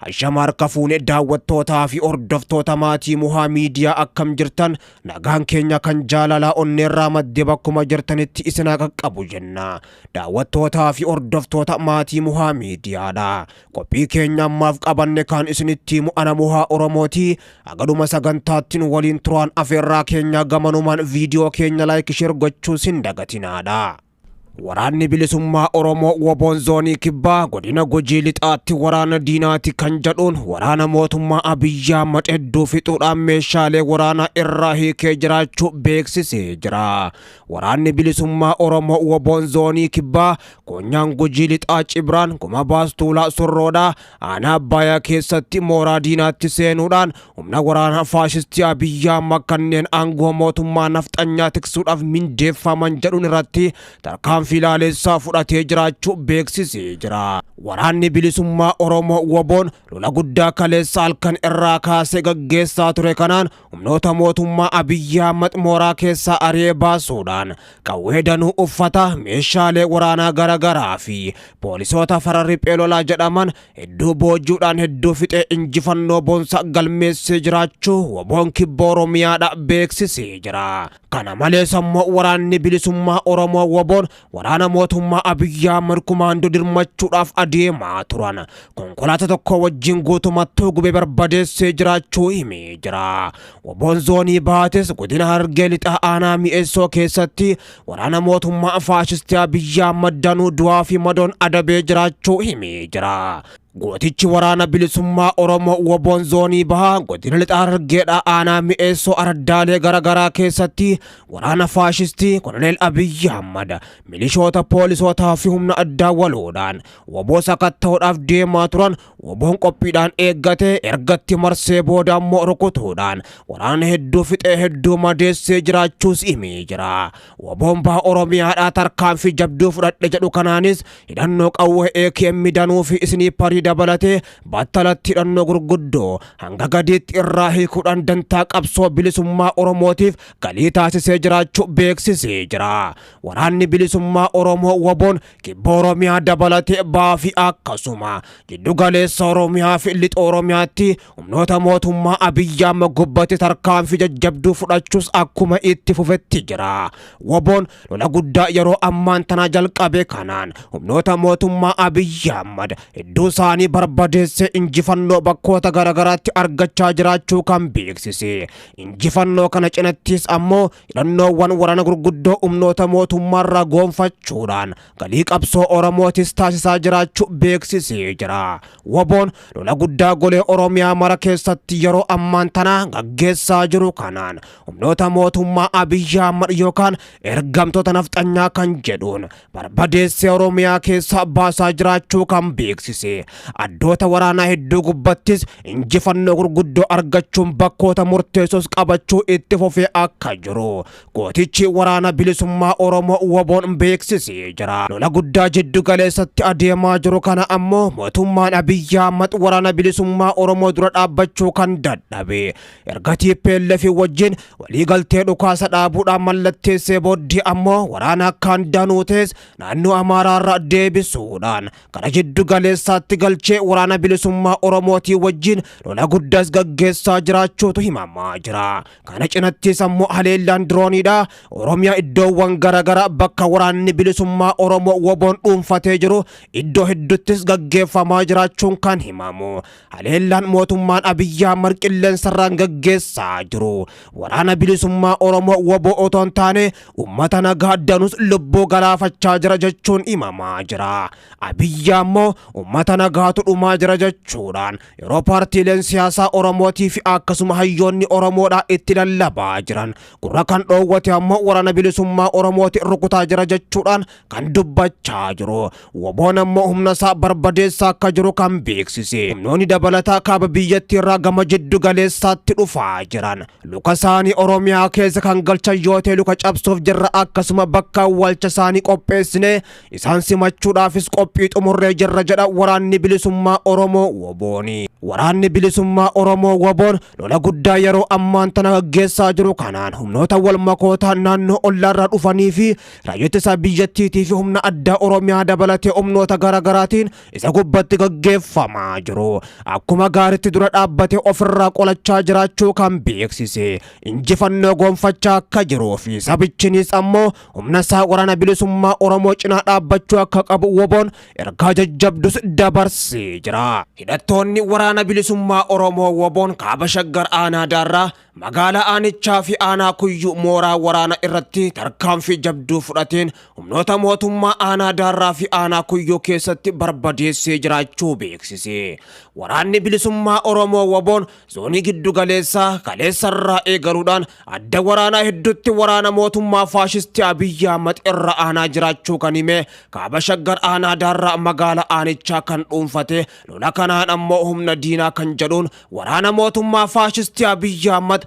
Ashama harka fuune, daawwattootaa fi hordoftoota maatii Muhaa Miidiyaa, akkam jirtan? Nagaan keenya kan jaalalaa onneerraa maddee bakkuma jirtanitti isin haa qaqqabu jenna. Daawwattootaa fi hordoftoota maatii Muhaa Miidiyaadha. Qophii keenya ammaaf qabanne kan isinitti himu ana Muhaa Oromooti. Agaduma sagantaatti nu waliin turaan afeerraa keenya. Gamanumaan viidiyoo keenya like, share gochuu sin dagatinaadha. Waraanni Bilisummaa Oromoo Woboon Zoonii Kibbaa godina Gujii Lixaatti waraana diinaati kan jedhuun waraana mootummaa Abiyyi Ahmad hedduu fixuudhaan meeshaalee waraanaa irraa hiikee jiraachuu beeksisee jira. Waraanni Bilisummaa Oromoo Woboon Zoonii Kibbaa Koonyaan Gujii Lixaa Cibraan Guma Baastuulaa Surroodhaa aanaa Abbayaa keessatti mooraa diinaatti seenuudhaan humna waraanaa faashistii Abiyyi Ahmad kanneen aangoo mootummaa nafxanyaa tiksuudhaaf mindeeffaman jedhuun irratti tarkaanfii laaleessaa fudhatee jiraachuu beeksisee jira. Waraanni Bilisummaa Oromoo Woboon lola guddaa kaleessa halkan irraa kaasee gaggeessaa ture kanaan humnoota mootummaa Abiyyi Ahmad mooraa keessaa ari'ee baasuudhaan qawwee danuu, uffata, meeshaalee waraanaa garaagaraa fi poolisoota farra riphee lolaa jedhaman hedduu boojuudhaan hedduu fixee injifannoo boonsaa galmeessee jiraachuu Woboon Kibba Oromiyaadha beeksisee jira. Kana malees ammoo Waraanni Bilisummaa Oromoo Woboon waraana mootummaa Abiyyi Ahmad kumaandoo dirmachuudhaaf adeemaa turan konkolaataa tokko wajjin guutumattuu gubee barbadeessee jiraachuu himee jira. Woboon Zoonii Baates godina Harargee Lixaa aanaa Mi'eessoo keessatti waraana mootummaa faashistii Abiyyi Ahmad danuu du'aa fi madoon adabee jiraachuu himee jira. Gootichi Waraana Bilisummaa Oromoo Woboon Zoonii Bahaa godina Lixaa Harargeedhaa aanaa Mi'eessoo araddaalee garaagaraa keessatti waraana faashistii Koloneel Abiyyi Ahmad, milishoota, poolisootaa fi humna addaa waloodhaan Woboo sakatta'uudhaaf deemaa turan Woboon qophiidhaan eeggatee ergatti marsee booda ammoo rukutuudhaan waraana hedduu fixee hedduu madeessee jiraachuus himee jira. Woboon Baha Oromiyaadhaa tarkaanfii jabduu fudhadhe jedhu kanaanis hidhannoo qawwee AKM danuu fi isniiparii dabalatee battalatti hidhannoo gurguddoo hanga gadiitti irraa hiikuudhaan dantaa qabsoo bilisummaa Oromootiif galii taasisee jiraachuu beeksisee jira. Waraanni Bilisummaa Oromoo Woboon Kibba Oromiyaa dabalatee Bahaa fi akkasuma jiddu galeessa Oromiyaa fi Lixa Oromiyaatti humnoota mootummaa Abiyyi Ahmad gubbatti tarkaanfii jajjabduu fudhachuus akkuma itti fufetti jira. Woboon lola guddaa yeroo ammaan tanaa jalqabe kanaan humnoota mootummaa Abiyyi Ahmad hedduu isaanii barbadeessee injifannoo bakkoota garaagaraatti argachaa jiraachuu kan beeksise. Injifannoo kana cinattis ammoo hidhannoowwan waraana gurguddoo humnoota mootummaarraa goonfachuudhaan galii qabsoo Oromootis taasisaa jiraachuu beeksisee jira. Woboon lola guddaa golee Oromiyaa mara keessatti yeroo ammaan tanaa gaggeessaa jiru kanaan humnoota mootummaa Abiyyi Ahmad yookaan ergamtoota nafxanyaa kan jedhuun barbadeessee Oromiyaa keessaa baasaa jiraachuu kan beeksise. Addoota waraanaa hedduu gubbattis injifannoo gurguddoo argachuun bakkoota murteessos qabachuu itti fufee akka jiru gootichi Waraana Bilisummaa Oromoo Woboon beeksisee jira. Lola guddaa jiddu galeessatti adeemaa jiru kana ammoo mootummaan Abiyyi Ahmad Waraana Bilisummaa Oromoo dura dhaabbachuu kan dadhabe erga TPLF wajjin waliigaltee dhukaasa dhaabuudhaan mallatteessee booddee ammoo waraana akkaan danuu ta'es naannoo Amaaraarra deebisuudhaan gara jiddu galeessaatti galchee Waraana Bilisummaa Oromootii wajjin lola guddaas gaggeessaa jiraachuutu himamaa jira. Kana cinattis ammoo haleellaan dirooniidha. Oromiyaa iddoowwan garaagaraa bakka Waraanni Bilisummaa Oromoo Woboon dhuunfatee jiru iddoo hedduuttis gaggeeffamaa jiraachuun kan himamu. Haleellaan mootummaan Abiyyi Ahmad qilleensarraan gaggeessaa jiru Waraana Bilisummaa Oromoo Woboo otoo hin taane uummata nagaa danus lubbuu galaafachaa jira jechuun himamaa jira. Abiyyi ammoo uummata nagaatu dhumaa jira jechuudhaan yeroo paartiileen siyaasaa Oromootii fi akkasuma hayyoonni Oromoodhaa itti lallabaa jiran gurra kan dhoowwate ammoo Waraana Bilisummaa Oromooti rukutaa jira jechuudhaan kan dubbachaa jiru. Woboon ammoo humna isaa barbadeessaa akka jiru kan beeksise. Humnoonni dabalataa kaaba biyyattii irraa gama jiddu galeessaatti dhufaa jiran luka isaanii Oromiyaa keessa kan galchan yoo ta'e luka cabsuuf jirra, akkasuma bakka awwaalcha isaanii qopheessine isaan simachuudhaafis qophii xumurree jirra jedha waraanni Bilisummaa Oromoo WBOni. Waraanni Bilisummaa Oromoo WBOn lola guddaa yeroo ammaan tana gaggeessaa jiru kanaan humnoota wal makootaa naannoo ollaarraa dhufanii fi raayyaa ittisa biyyattiitii fi humna addaa Oromiyaa dabalatee humnoota garaagaraatiin isa gubbatti gaggeeffamaa jiru. Akkuma gaariitti dura dhaabbatee ofirraa qolachaa jiraachuu kan beeksise injifannoo gonfachaa akka jiruu fi sabichinis ammoo humna isaa Waraana Bilisummaa Oromoo cinaa dhaabbachuu akka qabu WBOn ergaa jajjabdus dabarsee jira. Hidhattoonni Waraana Bilisummaa Oromoo WBOn Kaaba Shaggar Aanaa Daarraa magaalaa Aanichaa fi Aanaa Kuyyuu mooraa waraana irratti tarkaanfii jabduu fudhateen humnoota mootummaa Aanaa Daarraa fi Aanaa Kuyyuu keessatti barbadeessee jiraachuu beeksise. Waraanni Bilisummaa Oromoo WBOn zoonii giddu galeessaa kaleessarraa eegaluudhaan adda waraanaa hedduutti waraana mootummaa faashistii Abiyyi Ahmad irra aanaa jiraachuu kan hime Kaaba Shaggar Aanaa Daarraa magaalaa Aanichaa kan dhuunfate lola kanaan ammoo humna diinaa kan jedhuun waraana mootummaa faashistii Abiyyi Ahmad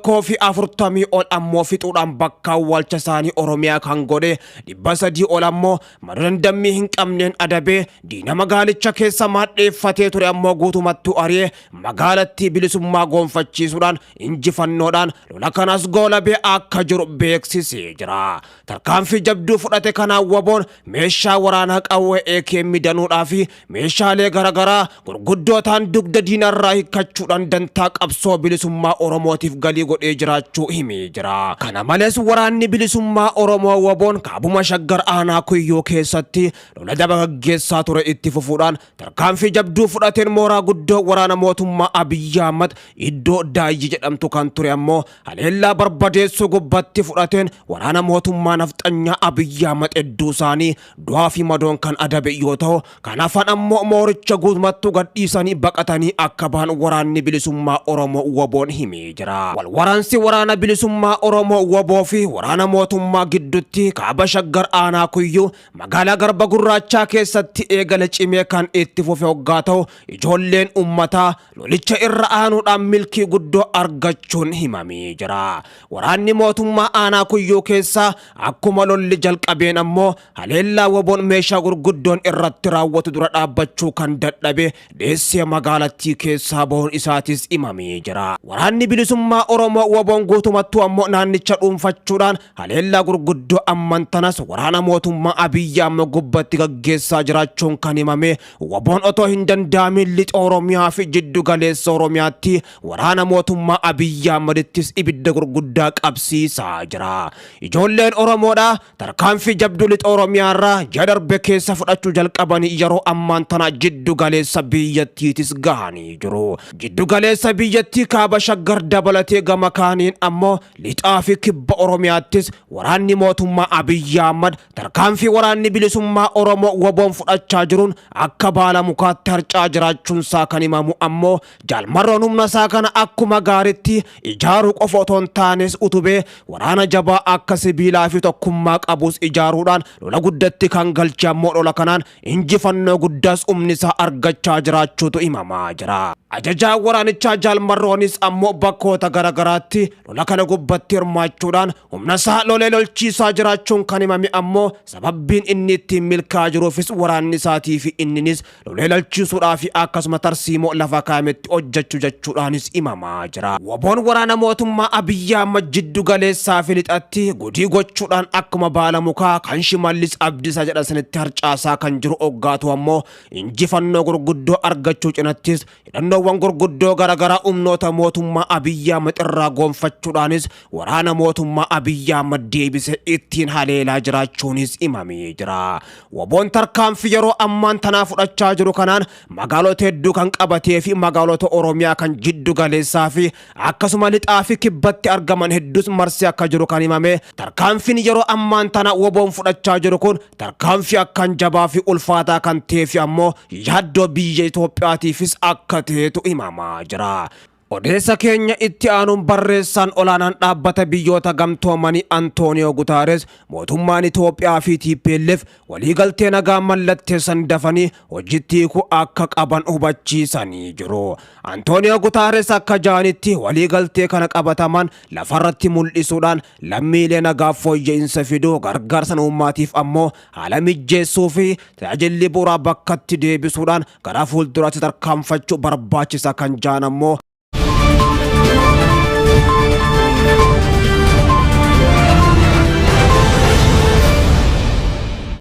140 ol ammoo fixuudhaan bakka awwaalcha isaanii Oromiyaa kan godhe 300 ol ammoo madoo dandammii hin qabneen adabee diina magaalicha keessa maadheeffatee ture ammoo guutumattuu ari'ee magaalattii bilisummaa goonfachiisuudhaan injifannoodhaan lola kanas goolabee akka jiru beeksisee jira. Tarkaanfii jabduu fudhate kanaan WBOn meeshaa waraanaa qawwee AKM danuudhaa fi meeshaalee garaagaraa gurguddootaan dugda diinarraa hiikkachuudhaan dantaa qabsoo bilisummaa Oromootiif galii godhee jiraachuu himee jira. Kana malees waraanni bilisummaa Oromoo WBOn kaabuma Shaggar Aanaa Kuyyuu keessatti lola jaba gaggeessaa ture itti fufuudhaan tarkaanfii jabduu fudhateen mooraa guddoo waraana mootummaa Abiyyi Ahmad iddoo Daayyi jedhamtu kan ture ammoo haleellaa barbadeessuu gubbatti fudhateen waraana mootummaa nafxanyaa Abiyyi Ahmad hedduu isaanii du'aa fi madoon kan adabe yoo ta'u, kan hafan ammoo mooricha guutumattuu gadhiisanii baqatanii akka bahan waraanni bilisummaa Oromoo WBOn himee jira. Wal waraansi waraana bilisummaa Oromoo WBO fi waraana mootummaa gidduutti kaaba Shaggar Aanaa Kuyyuu magaalaa Garba Gurraachaa keessatti eegale cimee kan itti fufe hoggaa ta'u, ijoolleen uummataa lolicha irra aanuudhaan milkii guddoo argachuun himamee jira. Waraanni mootummaa Aanaa Kuyyuu keessaa akkuma lolli jalqabeen ammoo haleellaa WBOn meeshaa gurguddoon irratti raawwatu dura dhaabbachuu kan dadhabe dheessee magaalattii keessaa bahuun isaatis himamee jira. Waraanni bilisummaa Oromoo WBOn guutumattuu ammoo naannicha dhuunfachuudhaan haleellaa gurguddoo ammantanas waraana mootummaa Abiyyi Ahmad gubbatti gaggeessaa jiraachuun kan himame WBOn otoo hin danda'amin lixa Oromiyaa fi jiddu galeessa Oromiyaatti waraana mootummaa Abiyyi Ahmadittis ibidda gurguddaa qabsiisaa jira. Ijoolleen Oromoodhaa tarkaanfii jabduu lixa Oromiyaa irraa ji'a darbe keessa fudhachuu jalqabanii yeroo ammaan tana jiddu galeessa biyyattiitis gahanii jiru. Jiddu galeessa biyyattii kaaba Shaggar dabalatee gama kaaniin ammoo lixaa fi kibba Oromiyaattis waraanni mootummaa Abiyyi Ahmad tarkaanfii waraanni bilisummaa Oromoo WBOn fudhachaa jiruun akka baala mukaatti harcaa jiraachuun isaa kan himamu ammoo Jaalmarroon humna isaa kana akkuma gaariitti ijaaruu qofa otoo hin taanes utubee waraana jabaa akka sibiilaa fi tokkummaa qabus ijaaruudhaan lola guddatti kan galche ammoo lola kanaan injifannoo guddaas humni isaa argachaa jiraachuutu himamaa jira. Ajajaa waraanichaa Jaalmarroonis ammoo bakkoota garaagaraatti lola kana gubbatti hirmaachuudhaan humna isaa lolee lolchiisaa jiraachuun kan himame ammoo sababbiin inni ittiin milkaa'aa jiruufis waraanni isaatii fi inninis lolee lolchiisuudhaa fi akkasuma tarsiimoo lafa kaa'ametti hojjechuu jechuudhaanis himamaa jira. WBOn waraana mootummaa Abiyyi Ahmad jiddu galeessaa fi lixatti gudii gochuudhaan akkuma baala mukaa kan Shimallis Abdiisaa jedhan sanitti harcaasaa kan jiru hoggaatu ammoo injifannoo gurguddoo argachuu cinattis hidhannoowwan gurguddoo garaagaraa humnoota mootummaa Abiyyi Ahmad irraa gonfachuudhaanis waraana mootummaa Abiyyi Ahmad deebise ittiin haleelaa jiraachuunis himamee jira. WBOn tarkaanfii yeroo ammaan tanaa fudhachaa jiru kanaan magaalota hedduu kan qabatee fi magaalota Oromiyaa kan jiddu galeessaa fi akkasuma lixaa fi kibbatti argaman hedduus marsee akka jiru kan himame tarkaanfiin yeroo ammaan tana WBOn fudhachaa jiru kun tarkaanfii akkaan jabaa fi ulfaataa kan ta'ee fi ammoo yaaddoo biyya Itoophiyaatiifis akka ta'etu himamaa jira. Odeessa keenya itti aanuun barreessaan olaanaan Dhaabbata Biyyoota Gamtoomanii Antooniyoo Gutaares mootummaan Itoophiyaa fi TPLF waliigaltee nagaa mallatteessan dafanii hojiitti hiikuu akka qaban hubachiisanii jiru. Antooniyoo Gutaares akka ja'anitti waliigaltee kana qabatamaan lafarratti mul'isuudhaan lammiilee nagaaf fooyya'insa fiduu, gargaarsa namummaatiif ammoo haala mijjeessuu fi tajaajilli bu'uuraa bakkatti deebisuudhaan gara fuulduraatti tarkaanfachuu barbaachisa kan ja'an ammoo.